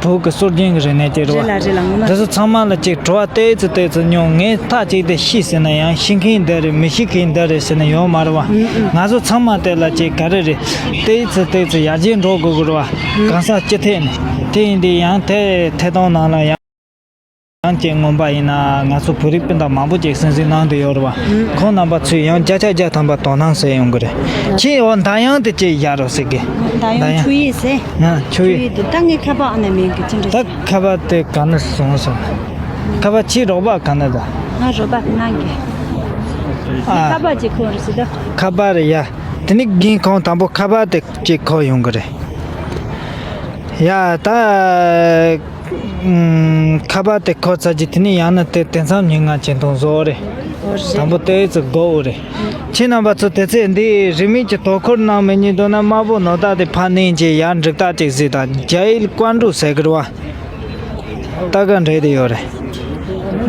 བོད་ཀྱི་སྲོལ་རྒྱུན་གྱི་རིག་གནས་ཅིག་རེད་བ། རེད་ལ་རེད་ལ་ངོ་མ། འདི་ཚོ་ཚང་མ་ལ་ཅིག་དྲི་བ་ཏོག་ཙམ་ཏོག་ཙམ་ཉུང་། ངས་ཐག་གཅིག་དེ་ཤེས་ཟེར་ན་ཡང་ཤེས་མཁན་འདི་རེད། མི་ཤེས་མཁན་འདི་རེད་ཟེར་ན་ཡོད་མ་རེད་བ། ཨུ་ཨུ། ང་ཚོ་ཚང་མ་དེ་ལ་ཅིག་ག་རེ་རེད། ཏོག་ཙམ་ཏོག་ཙམ་ཡར་རྒྱས་འགྲོ་དགོས་ཀྱི་རེད་བ། ཨུ། གང་ཟག་སྤྱི་ཐད་ནས། དེ་ཡིན་དུས་ཡང་དེ་ཐད་གཏོང་ནང་ལ་ཡང་། ཡང་ཅིག་མངོན་པ་ཡིན་ན་ང་ཚོ་བོད་རིགས་སྤུན་ཟླ་མང་པོ་ཅིག་གསན་གཟིགས་གནང་བསྡད་ཡོད་རེད་བ། ཨུ། ཁོང་རྣམ་པ་ཚོས་ཡང་བརྒྱ་ཆ་བརྒྱ་ཐམ་པ་དོ་སྣང་ཟེར་ཡོང་གི་རེད། ཨུ། ཁྱེད་འོ་མདའ་ཡང་དེ་ཅིག་བཞག་རོགས་ཟེར་གི། མདའ་ཡང་མདའ་ཡང་ཆུ་ཡིས་ཟེར། ཨ་ཆུ་ཆུ་ཡིས། ཡིས་དེ་ད་ངའི་ཁ་པར་ཨ་ན་མེད་གི་ཅི་འདྲ་ད་ཞིག་ཁ་པར་དེ་ག་ནས་བཟུང་སོང་། ཁ་པར་ཁྱེད་རོགས་པ་ག་ནས་ད། ང་རོགས་པ་གནང་གི། ཨ། ཁ་པར་ཅིག་ཁོ་རེ་ཟེར་ད། ཁ་པར་ཡ། དེ་ནི་རྒན་ཁོང་དང་པོ་ཁ་པར་དེ་ཅིག་ཁོ་ཡོང་གི་རེད། ཡ་ད། ཨུམ། ཁ་པར་དེ་ཁོ་ཚར་གྱི་དེ་ནས་ཡང་ན་དེ་དེ་མཚམས་ཉིན་ང་ཆེ་མཐོང་བཟོ་རེད། ཨོ་རེད། དང་པོ་དེ་ཚོ་དགོ་འོ་རེད། ཁྱེད་རྣམ་པ་ཚོ་དེ་ཚོས་འདི་རིན་མེད་ཀྱི་དོ་ཁུར་གནང་མི་ཉིད་འདུག་ན། དམར་པོ་ནོར་རྟགས་དེ་ཕར་ནས་ཅིག་ཡར་འགྲིག་རྟགས་ཅིག་གཟིགས་དང་། རྒྱ་ཡིག་ཀོན་ཀྲུའུ་ཟེར་གི་རེད་བ། ད་ག་འདྲ་དེ་ཡོད་རེད།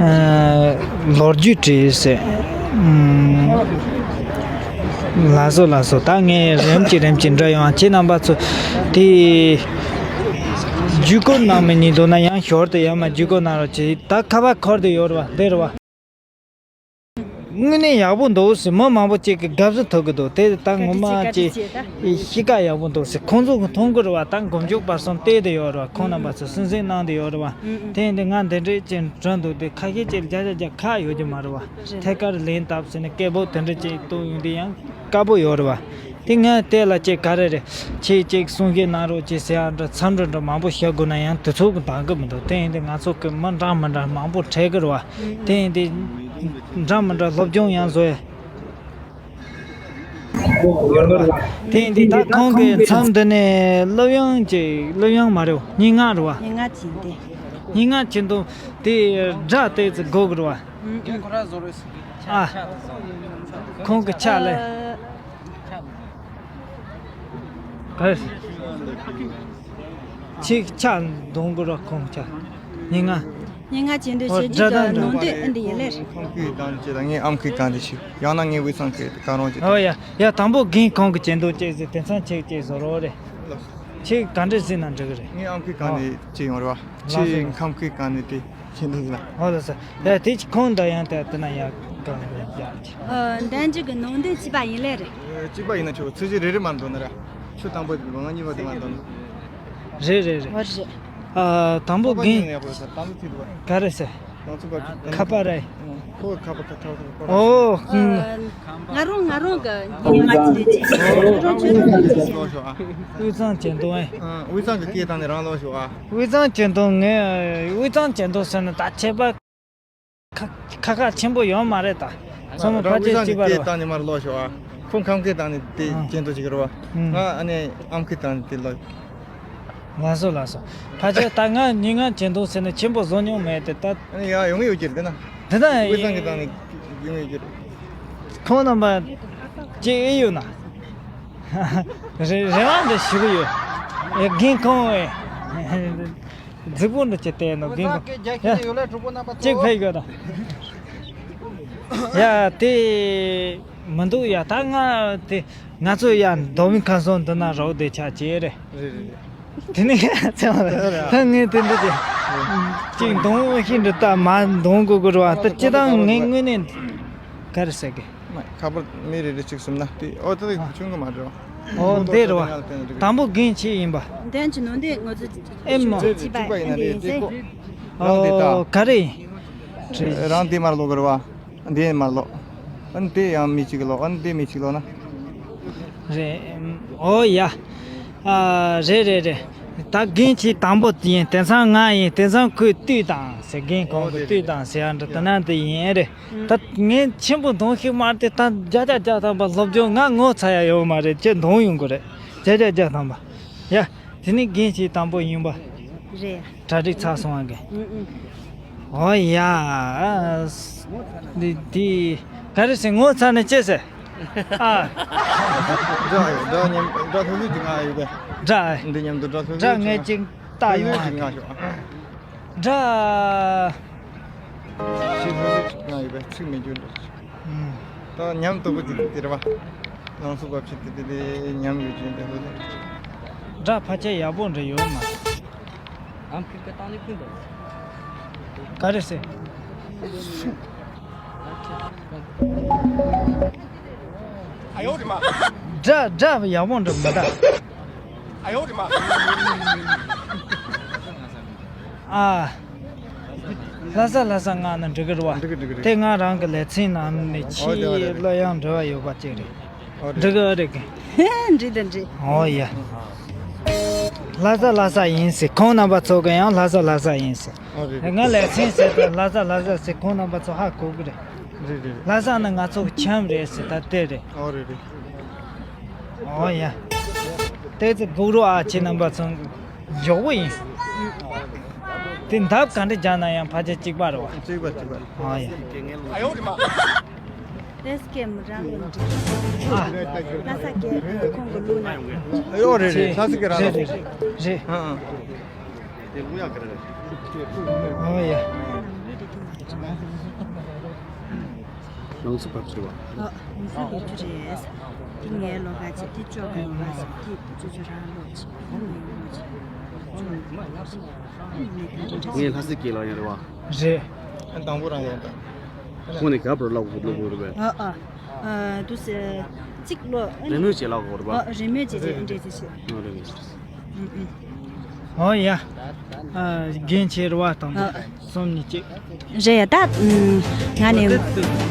ཨ། ལོ་རྒྱུས་བྲིས་ཟེར། ཨུམ། ལགས་སོ་ལགས་སོ། ད་ངས་རིམ་གྱིས་རིམ་གྱིས་འདྲི་ཡོང་། ཁྱེད་རྣམ་པ་ཚོ་དེ་བརྒྱུད་སྐུར་གནང་མི་ཉིད་འདུག་ན་ཡང་ཞོར་དུ་ཡང་མ་བརྒྱུད་སྐུར་གནང་རོགས་གྱིས། ད་ཁ་པར་འཁོར་དེ་ཡོད་རེད་བ། འདི་རེད་བ། དངོས་གནས་ཡག་པོ་འདུག་ཟེར་མི་མང་པོ་ཅིག་གིས་དགའ་བསུ་ཐོབ་གི་འདུག་དེ་ད་ངོ་མ་བཀའ་དྲིན་ཅིག་ཆེ་བཀའ་དྲིན་ཆེ་ད། གཤིས་ཀ་ཡག་པོ་འདུག་ཟེར། ཁོང་ཚོ་གིས་མཐོང་གི་རེད་བ། ད་མགོ་མཇུག་བར་གསུམ་བལྟས་བསྡད་ཡོད་རེད་བ། ཁོང་རྣམ་པ་ཚོ་གསན་གཟིགས་གནང་བསྡད་ཡོད་རེད་བ། ཨུ་ཨུ། དེ་ཡིན་དུས་ང་འདི་འདྲས་ཅིག་འདྲི་འདུག་དེ་ཁ་ཤས་ཅིག་བརྒྱ་ཆ་བརྒྱ་ཁག་ཡོད་ཀྱི་མ་རེད་བ། རེད། ཐད་ཀར་ལན་བཏབ་ཟེར་ནས་སྐད་འབོད་དེ་འདྲས་ཅིག་གཏོང་ཡོང་དུས་ཡང་དཀའ་པོ་ཡོད་རེད་བ། དེ་ངས་དེ་ལ་ཅིག་ག་རེ་རེད། ཁྱེད་ཅིག་གསུང་བཤད་གནང་རོགས་གྱིས་ཟེར་ཡ་འདྲ་འཚམས་འདྲི་འདྲ་མང་པོ་བྱ་དགོས་ན་ཡང་དུས་ཚོད་ཀྱིས་འདང་གི་མི་འདུག་དེ་ཡིན་དུས་ང་ཚོ་གིས་མི་འདྲ་མི་འདྲ་མང་པོ་འཕྲད་ཀྱི་རེད་བ། དེ་ཡིན་དུས་འདྲ་མི་འདྲ་སློབ་སྦྱོང་ཡང་བཟོ་ཡ། དེ་ཡིན་དུས་ད་ཁོང་གིས་མཚམས་འདི་ནས་གླུ་དབྱངས་ཀྱི་གླུ་དབྱངས་མ་རེད། སྙན་ངག་རེད་བ། སྙན་ངག་ཅིག་འདི། སྙན་ངག་ཅིག་འདུག་དེ་སྒྲ་ཏོག་ཙམ་དགོས་ཀྱི་རེད་བ། ཨ། ཁོང་གི་ཕྱག་ལས། ཨ། ག་རེ། ཁྱེད་ཕྱག་འདོན་དགོས་ར། ཁོང་ཕྱག་སྙན་ངག་སྙན་ངག་ཅན་དུ། ཨོ་བྱེད་རྒྱུ་སྒྲ་དང་གདངས་ནང་དོན་ཨེ་འདི་ཡིན་ལེ། ཁམས་ཁུལ་གདངས་ཅན་དང་། ངའི་ཨམ་ཁུའི་གདངས་དེ་ཞིག་ཡང་ན་ངའི་དབུས་གཙང་གི་ག་རང་ཅིག་ཨོ་ཡ་ཡ། དང་པོ་རྒན་ཁོང་གི་ཅན་དུ་ཅིག་ཟེར། དེང་སང་ཁྱེད་ཅིག་བཟོ་རོགས་རེད། ཁྱེད་ག་འདྲ་ཟེར་ན་འགྲིག་གི་རེད། ངའི་ཨམ་ཁུའི་གདངས་ནས་ཅིག་ཡོང་རེད་བ། ཨོ། ཁྱེད་ཁམས་ཁུལ་གདངས་ནས་དེ། ཁྱེད་འདི་ལ། ཨོ་ལགས་སོ། ཡ་དེ་ཁོང་འདྲ་ཡང་དེ་དེ་ན་ཡ་གང་ཡ་ཅི། ཨ། འདན་ཅིག་གི་ནང་དོན་གཅིག་པ་ཡིན་ལེ་རེད། གཅིག་པ་ཡིན་ན་ཆོག་ཚིག་གཞི་རེ་རེ་མ་འདོན་ན་ར། ཆུ་དང་པོ་དེ་ང་གཉིས་པ་དེ་མ་འདོན་ན། རེད་རེད་རེད། ཨ་དང་པོ་རྒན། ག་རེ་ཟེར། ཁ་པར་རེད། ཁ་པར་ཁ་པར་ཁ་པར། ཨོ། ང་རང་ང་རང་གི་ཉི་མ་ཅི་འདྲ་ཅི་ཞིག་རང་ཆོས་ལ་འདྲ་ཅི་ཞིག་དབུས་གཙང་ཇེ་མཐོང་ཨེ། དབུས་གཙང་གི་སྐད་བཏང་ནས་རང་ལོག་ཤོག་ཨ། དབུས་གཙང་ཇེ་མཐོང་ངས་དབུས་གཙང་ཇེ་མཐོང་ཟེར་ན་ད་ཁྱད་པར། ཁ་ཁ་ཁ་ཆེན་པོ་ཡོད་མ་རེད་ད། ཚང་མ་ཕལ་ཆེར་གཅིག་པ་རེད་པ། ཁྱེད་བཏང་ནས་མར་ལོག་ཤོག་ཨ། ཁོང་ཁམས་སྐད་བཏང་ནས་དེ་ཨ་ཇེ་མཐོང་ཅིག་རེད་པ། ཨ་ང་ཨ་ནི་ཨམ་སྐད་བཏང་ནས་དེ་ལོག་ལགས་སོ་ལགས་སོ། ཕལ་ཆེར་ད་ང་ཉིན་ལྔ་ཇེ་མཐོང་ཟེར་ནས་ཆེན་པོ་བཟོ་མྱོང་མེད་དེ་ད། ཨ་ནི་ཡ་ཡོང་གི་ཡོད་ཀྱི་རེད་དེ་ན། དེ་ན་དབུས་གཙང་གི་བཏང་ནས་ཡོང་གི་ཡོད་ཀྱི་རེད། ཁོང་རྣམ་པ་ཅིག་ཨེ་ཡོད་ན། རེ་རེ་བ་འདི་ཞུ་གི་ཡོད། ཨེ་རྒན་ཁོང་ཨེ། རྫིག་པོ་འདི་ཅི་སྟེ་ནོ་རྒན་པ། ཡ། གཅིག་ཕེབས་དགོས་དང་། ཡ་དེ་མི་འདུག་ཡ་ད་ང་དེ་ང་ཚོ་ཡ་མདོ་སྨད་ཁམས་གསུམ་འདི་ན་རོགས་དེ་ཆ་བྱེད་རེད། རེད་རེད་རེད། དེ་ནས་ཚེ་བ་ད་ངས་དེ་འདི་དེ་གཅིག་འདོང་ཤིན་འདི་ལྟ་མ་འདོང་དགོས་དགོས་རེད་བ་ད་སྤྱི་བཏང་ངས་དངོས་གནས་ག་རེ་ཟེར་གི། ཁ་པར་མི་རེ་རེ་གཅིག་གསུམ་ན་དེ་ཨོ་ད་ཆུང་གི་མ་རེད་བ། ཨོ་འདི་རེད་བ། དང་པོ་རྒན་ཆེ་ཡིན་པ། འདན་གྱི་ནང་དེ་ང་ཚོ་ཨེ་མ། གཅིག་པ་ཡིན་ན་རེད་དེ་ཀོ། རང་དེ་ད། ཨོ་ག་རེ་ཡིན། རང་དེ་མར་ལོག་གི་རེད་བ། འདི་མར་ལོག་ཨ་ནི་དེ་ཡང་མི་གཅིག་ལོག་ཨ་ནི་དེ་མི་གཅིག་ལོག་ན། རེད། ཨོ་ཡ། ཨ་རེད་རེད་རེད། ད་རྒན་ཆེ་དང་པོ་དེ་ཡིན་དེང་སང་ང་ཡིན་དེང་སང་ཁོས་ལྟོས་དང་ཟེར་རྒན་གོང་གི་ལྟོས་དང་ཟེར་ཡ་འདྲ་དེ་ན་དེ་ཡིན་རེད། ད་ངས་ཆེན་པོ་མཐོང་ཤེས་མ་རེད་དེ་ད་བརྒྱ་ཆ་བརྒྱ་ཐམ་པ་སློབ་སྦྱོང་ང་ངོ་ཚ་ཡ་ཡོད་མ་རེད་ཁྱེད་མཐོང་ཡོང་གི་རེད་བརྒྱ་ཆ་བརྒྱ་ཐམ་པ། ཡ། དེ་ནི་རྒན་ཞིག་དང་པོ་ཡིན་པ། རེད། གྲ་སྒྲིག་ཚར་སོང་བ་གི། ཨུ་ཨུ། ཨོ་ཡ། འདི་འདི་ག་རེ་ཟེར་ངོ་ཚ་ནས་ཅི་ཟེར། ཨ། འདྲ་ཡོད་འདྲ་མཉམ་འདྲ་ལྷོད་ལྷོད་ཀྱི་ང་ཡོད་པས། འདྲ། འདི་མཉམ་དུ་འདྲ་ལྷོད་ལྷོད་ཀྱི་ང་ཡོད། འདྲ། ཞིག་ལྷོད་ལྷོད་ཀྱི་ང་ཡོད་པས་ཚིག་མི་འགྱུར་འདྲ། ད་ཉམས་དོད་པོ་དེ་དེ་རེད་བ། ལང་ཚོ་བབ་ཆེ་དེ་དེ་དེ་ཉམས་ཡོད་ཀྱི་འདི་ཧོ་དེ། སྒྲ་ཕལ་ཆེར་ཡག་པོ་འདྲ་ཡོད་མ་རེད། ཨམ་ཕིག་ག་བཏང་ནས་ཕུན་པ། ག་རེ་ཟེར། ཨ་ཡོ་རེ་མ། སྒྲ་སྒྲ་ཡག་པོ་འདྲ་མ་རེད། ཨ་ཡོ་རེ་མ། ཨ། ལྷ་ས་ལྷ་ས་ང་ནི་འགྲིག་གི་རེད་བ། འགྲིག་གི་འགྲིག་གི་རེད། དེ་ང་རང་གི་ལེ་ཚན་ནང་ནས་ཆེས་ཨོ་དེ་བ་རེད་རེད། གླུ་དབྱངས་འབྲེལ་བ་ཡོད་པ་ཅིག་རེད། ཨོ་རེད། འགྲིག་གི་རེད་གི། འགྲིག་དང་འགྲིག་ཨོ་ཡ། ལྷ་ས་ལྷ་ས་ཡིན་ཟེར་ཁོང་རྣམ་པ་ཚོ་གི་ཡང་ལྷ་ས་ལྷ་ས་ཡིན་ཟེར། ཨོ་རེད་རེད། ང་ལེ་ཚན་ཟེར་དུས་ལྷ་ས་ལྷ་ས་ཟེར་ཁོང་རྣམ་པ་ཚོ་ཧ་གོ་གི་རེད། རེད་རེད། ལྷ་ས་ནི་ང་ཚོ་གི་ཁྱམས་རེད་ཟེར་ད་དེ་རེད། ཨོ་རེད་རེད། ཨོ་ཡ། ཏོག་ཙམ་སྒུག་རོགས་ཨ། ཁྱེད་རྣམ་པ་ཚོ་མགྱོགས་པོ་ཡིན། དེ་འདབས་ག་འདྲ་རྒྱག་ན་ཡང་ཕལ་ཆེར་གཅིག་པ་རེད་བ། གཅིག་པ་གཅིག་པ། ཨོ་ཡ། ལས་ཀའི་མི་རང་གི་འདྲ། ཨ། ལྷ་ས་སྐད་ཁོང་གི་ལུགས་ན། ཨོ་རེད་རེད། ལྷ་ས་སྐད་རང་རེད་རེད། རེད། ཨ་ཨ། ཨོ་ཡ། ལང་ཚོ་བབ་ཅིག་རེད་བ། ཨོ། ལང་ཚོ་བབ་ཅིག་རེད། འདི་ངའི་ལོ་ག་ཅིག་འདི་ཅོག་གི་ལོ་ག་ཅིག་འདི་ཅོ་ཅོ་རང་ལོ་ཅིག་འདི་ངའི་ལོ་ཅིག་ངས་ལྷ་སའི་སྐད་ལ་ཡང་རེད་བ། རེད། ཨ་དང་པོ་རང་ཡོང་དང་། ཁོང་ནས་ག་པར་ལབ་དགོས་ལབ་དགོས་རེད་པས། ཨ་ཨ། ཨ་འདུག་སེ། གཅིག་ལོ། རེ་མོས་བྱེད་ལབ་དགོས་རེད་པ། ཨ་རེ་མོས་བྱེད་བྱེད་འདྲེ་བྱེད་བྱེད། ཨ་རེ་མོས་བྱེད། ཨོ་ཡ། ཨ་རྒན་ཆེ་རུ་བ་དང་པོ་ཨ། གསུམ་གཉིས་གཅིག་རེད་ཡ་ད། ང་ནས།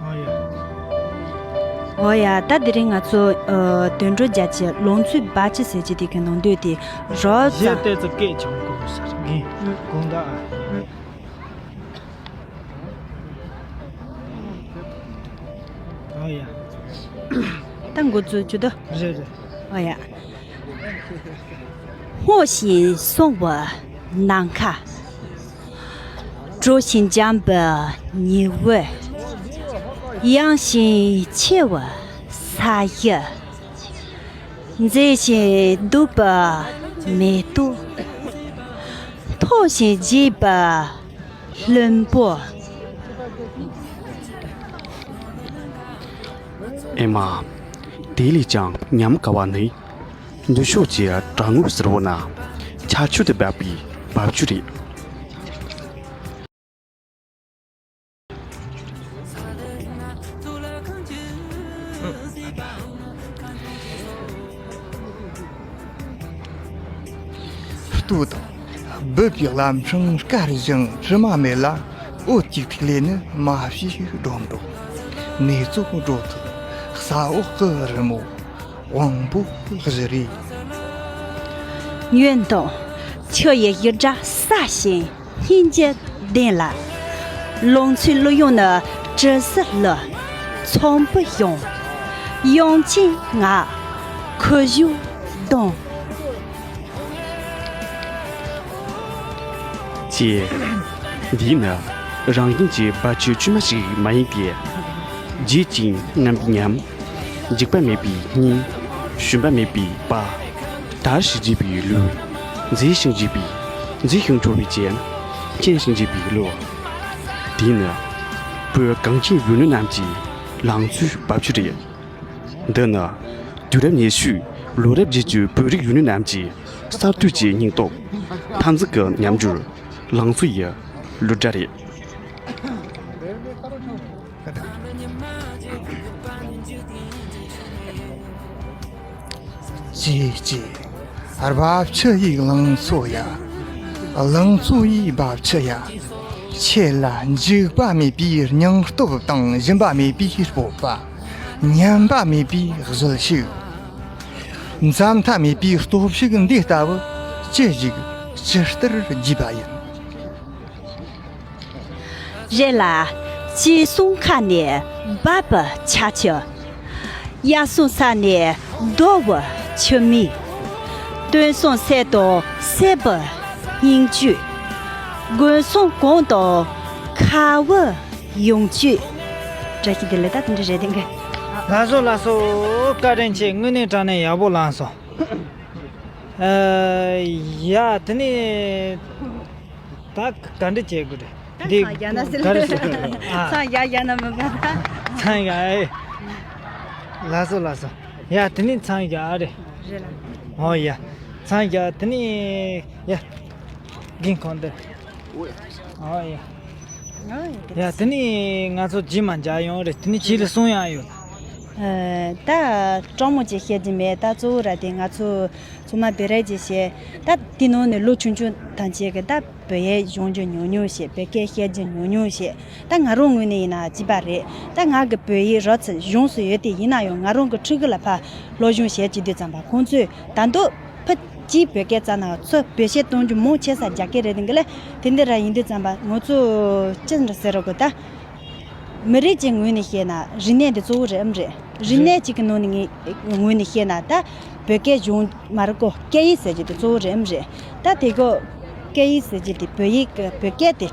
ཨོ་ཡ། ཨོ་ཡ་ད་དེ་རིང་ང་ཚོ་ཨ་དུད་འགྲོ་རྒྱལ་གྱི་ལང་ཚོའི་བབ་ཅིག་ཟེར་གྱི་དེ་གི་ནང་དུས་དེ་རོ་ཙ། གཞས་དེ་ཚོ་སྐད་ཆང་གོ་ས་རྒན་གོང་ད་ཨ། ཨོ་ཡ། ད་འགོ་ཚུགས་རྒྱུ་ད། རེད་རེད། ཨོ་ཡ། སྔོ་ཞིང་སོང་བ་ནམ་མཁའ། དྲོ་ཞིང་འཇམ་པའི་ཉི་འོད། ཡངས་ཤིང་ཆེ་བའི་ས་གཞི། མཛེས་ཤིང་སྡུག་པའི་མེ་ཏོག་མཐོ་ཞིང་རྒྱས་པའི་ལྷུན་པོ། ཨེ་མ། དེ་ལས་ཀྱང་ཉམས་དགའ་བ་ནི། མདུན་ཕྱོགས་ཀྱི་གྲང་ངར་སེར་པོ་ན། ཆར་ཆུ་དུ་འབབ་པའི་བབ་ཅོལ་རེད། འབུད་པའི་ལམ་སྲང་དཀར་ཞིང་དྲི་མ་མེད་ལ། འོད་ཀྱི་ཐིག་ལེ་ནི་མ་བྱས་སྒྲོན་འགྲོ། ནེ་ཙོ་འགྲོ་ཐུབ་ས་འོག་གི་རི་མོ། དབང་པོ་བཞི་རེ། ཡོན་དང་ཆུ་ཡི་ཡུལ་སྒྲ་ས་ཞིང་སྙིང་རྗེ་ལྡན་ལ། ལང་ཚོའི་གླུ་དབྱངས་ནི་དྲི་ཟ་གླུ། ཚོམ་བུ་དབྱངས། དབྱངས་ཅན་ངག་ཁུ་བྱུག་གདངས། ཅེས། འདིས་ནི་རང་བཞིན་གྱིས་རྦབ་ཆུ་དཀྱུས་མ་ཞིག་མ་ཡིན་ཏེ། བརྗིད་ཅིང་རྔམ་པའི་ཉམས། འཇིགས་པ་མེད་པའི་སྙིང་། ཞུམ་པ་མེད་པའི་བ། དར་ཞིང་རྒྱས་པའི་ལུས། མཛེས་ཤིང་འཇིགས་པའི། མཛེས་ཤིང་འཕྲོ་བའི་སྤྱན། མཁྱེན་ཞིང་འཇིགས་པའི་བློ། འདིས་ནི་བོད་གངས་ཅན་ཡུལ་གནས་རྣམས་ཀྱི་ལང་ཚོའི་རྦབ་ཆུ་རེད། འདི་ནི་དུས་རབས་ཉི་ཤུའི་ལོ་རབས་བརྒྱད་ཅུའི་བོད་རིགས་ཡུལ་གནས་རྣམས་ཀྱི་གསར་གཏོད་ཀྱི་སྙིང་སྟོབས་འཐབ་འཛིང་གི་ཉམས་འགྱུར། ལང་ཚོ་ཡི་གླུ་སྒྲ་རེད། ཅེས་ཅེས། རྦབ་ཆུ་ཡི་ལང་ཚོ་ཡ། ལང་ཚོ་ཡི་རྦབ་ཆུ་ཡ། ཁྱེད་ལ་འཇིགས་པ་མེད་པའི་སྙིང་སྟོབས་དང་ཞུམ་པ་མེད་པའི་སྤོབས་པ། ཉམས་པ་མེད་པའི་གཟི་ཤུགས། འཛད་མཐའ་མེད་པའི་སྟོབས་ཤུགས་འདི་ལྟ་བུ་ཅི་ཞིག་ཇི་ལྟར་བརྗོད་པ་ཡིན། རེད་ལ། སྐྱེས་སོང་ཁ་ནས་འབབ་པའི་ཆར་ཆུ། ཡར་སོང་ས་ནས་རྡོ་བའི་ཆུ་མིག། བཏོན་སོང་སད་དང་སད་པའི་སྙིང་བཅུད། བསྒོམ་སོང་གོང་དང་ཁ་བའི་ཡོངས་བཅུད། བཀྲ་ཤིས་བདེ་ལེགས། ད་དེ་འདྲ་རེད་དེ་འགའ། ལགས་སོ་ལགས་སོ། བཀའ་དྲིན་ཆེ། དངོས་གནས་དྲང་གནས་ཡག་པོ་བླངས་སོང་། ཨ། ཡ་དེ་ནས་ད་ག་འདྲ་བྱེད་དགོས་རེད། ད་འདི་ཚང་རྒྱ་ན་ཟེར། ག་རེ་ཟེར་དགོས་རེད། ཨ། ཚང་རྒྱ་རྒྱ་ན་མི་འབབ་ད། ཚང་རྒྱ་ཨེ། ལགས་སོ་ལགས་སོ། ཡ་དེ་ནས་ཚང་རྒྱ་རེད། རེད་ལ། ཨོ་ཡ། ཚང་རྒྱ་དེ་ནས་ཡ། རྒན་ཁོང་འདི། ཨོ་ཡ། ཨོ་ཡ། ཡ་དེ་ནས་ང་ཚོ་རྗེས་མ་མཇལ་ཡོང་རེད། དེ་ནས་ཁྱེད་ལ་གསུང་ཡག་ཡོད། ཨ། ད་སྤྲང་མོ་ཅིག་བཤད་ཀྱི་མེད། ད་གཙོ་བོ་ར་དེ་ང་ཚོ་ཚང་མ་བེ་ར་ཅིག་བཤད། ད་དེ་ནང་ནས་ལོ་ཆུང་ཆུང་ཐམས་ཅད་ཀྱིས་ད་བོད་ཡིག་སྦྱང་རྒྱུ་ཉུང་ཉུང་བྱས། བོད་སྐད་བཤད་རྒྱུ་ཉུང་ཉུང་བྱས། ད་ང་རང་ངོས་ནས་ཡིན་ན་གཅིག་པ་རེད། ད་ང་གི་བོད་ཡིག་རོབ་ཙམ་སྦྱངས་སུ་ཡོད་དེ། ཡིན་ན་ཡང་ང་རང་གི་ཕྲུ་གུ་ལ་ཕར་སློབ་སྦྱོང་བྱེད་ཀྱི་དུས་ཙམ་པ་ཁོང་ཚོས་ད་དུང་ཕར་གཅིག་བོད་སྐད་བཙལ་ན་ཚུར་བེད་སྤྱོད་གཏོང་རྒྱུ་མང་ཆེ་ས་རྒྱ་སྐད་རེད། དེ་འདྲ་ལས་དེ་འདི་ར་ཡིན་དུས་ཙམ་པ་ང་ཚོ་ཅི་འདྲ་ཟེར་རོགས་གི་ད། མི་རིགས་ཀྱི་ངོས་ནས་བཤད་ན་རིག་གནས་འདི་གཙོ་བོ་རེད་ཨེམ་རེད། རིག་གནས་གཅིག་གི་ནང་ནས་ངའི་ངོས་ནས་བཤད་ན་ད་བོད་སྐད་སྦྱོང་མ་རེད་གོ། སྐད་ཡིག་ཟེར་རྒྱུ་དེ་གཙོ་བོ་རེད་ཨེམ་རེད། ད་དེ་གོ་སྐད་ཡིག་ཟེར་རྒྱུ་དེ་བོད་ཡིག་གི་བོད་སྐད་དེ་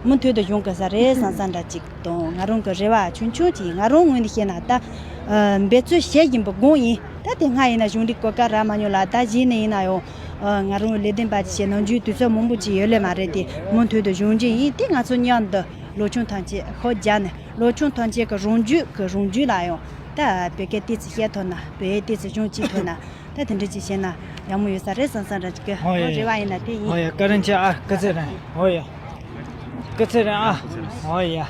མུ་མཐུད་དུ་སྦྱོང་དགོས་ས་རེད་བསམ་བསམ་འདྲ་ཅིག་དང་། ང་རང་གི་རེ་བ་ཆུང་ཆུང་ཅིག་ཡིན། ང་རང་ངོས་ནས་བཤད་ན་ད་འབད་རྩོལ་བྱེད་བཞིན་པའི་སྒང་ཡིན། ད་དེ་སྔ་ཡིན་ན་གཞུང་འབྲེལ་གོ་སྐབས་རག་མ་མྱོང་ལ། ད་གཞི་ནས་ཡིན་ན་ཡང་ང་རང་ལས་དོན་པ་ཅིག་བྱས་ནམ་རྒྱུན་དུས་ཚོད་མང་པོ་ཅིག་ཡོད་ལེ་མ་རེད་དེ། མུ་མཐུད་དུ་སྦྱོང་གི་ཡིན། དེ་ང་ཚོ་མཉམ་དུ་ལོ་ཆུང་ཐམས་ཅད་ཧོ་རྒྱ་ནས་ལོ་ཆུང་ཐམས་ཅད་ཀྱི་རང་རྒྱུད་ཀྱི་རང་རྒྱུད་ལ་ཡང་ད་བོད་སྐད་ཏོག་ཙམ་བཤད་ཐུབ་ན། བོད་ཡིག་ཏོག་ཙམ་སྦྱོང་བྱེད་ཐུབ་ན། ད་དེ་འདྲ་ཅིག་བྱས་ན་ཡག་མོ་ཡོད་ས་རེད་བསམ་བསམ་འདྲ་ཅིག་གི། ཧོ་ཡ། རེ་བ་ཡིན་ན་དེ་ཡིན། ཧོ་ཡ། བཀའ་དྲིན་ཆེ་ཨ། སྐུ་ཚེ་རིང་། ཧོ་ཡ། སྐུ་ཚེ་རིང་ཨ། ཧོ་ཡ།